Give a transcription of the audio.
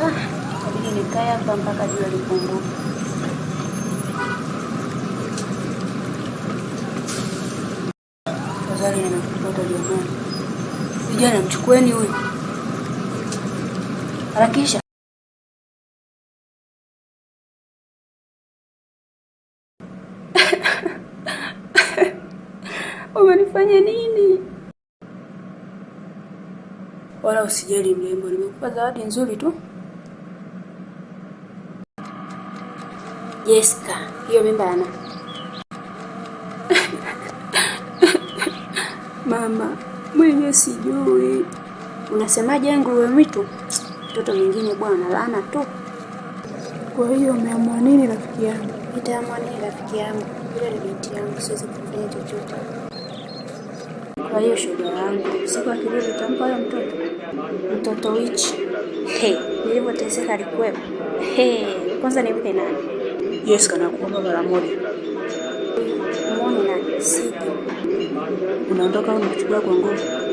Itabidi nikae hapa mpaka jua lipungue. Tafadhali nimekupata jamani. Vijana mchukueni huyu. Harakisha. Umenifanya nini? Wala usijali mrembo, nimekupa zawadi nzuri tu. Jessica, hiyo mimba yana. Mama, mwenye sijui. Unasemaje nguruwe mwitu? Mtoto mwingine bwana, laana tu. Kwa hiyo umeamua nini rafiki yangu? Nitaamua nini rafiki yangu? Yule ni binti yangu, siwezi kumfanya chochote. Kwa hiyo shoga yangu, siku akirudi utampa huyo mtoto. Mtoto wichi. Hey, nilivyoteseka alikuwepo. Hey, kwanza nimpe nani? Jessica, nakuomba mara moja. Muone nani? Siji. Unaondoka au nikuchukua kwa nguvu?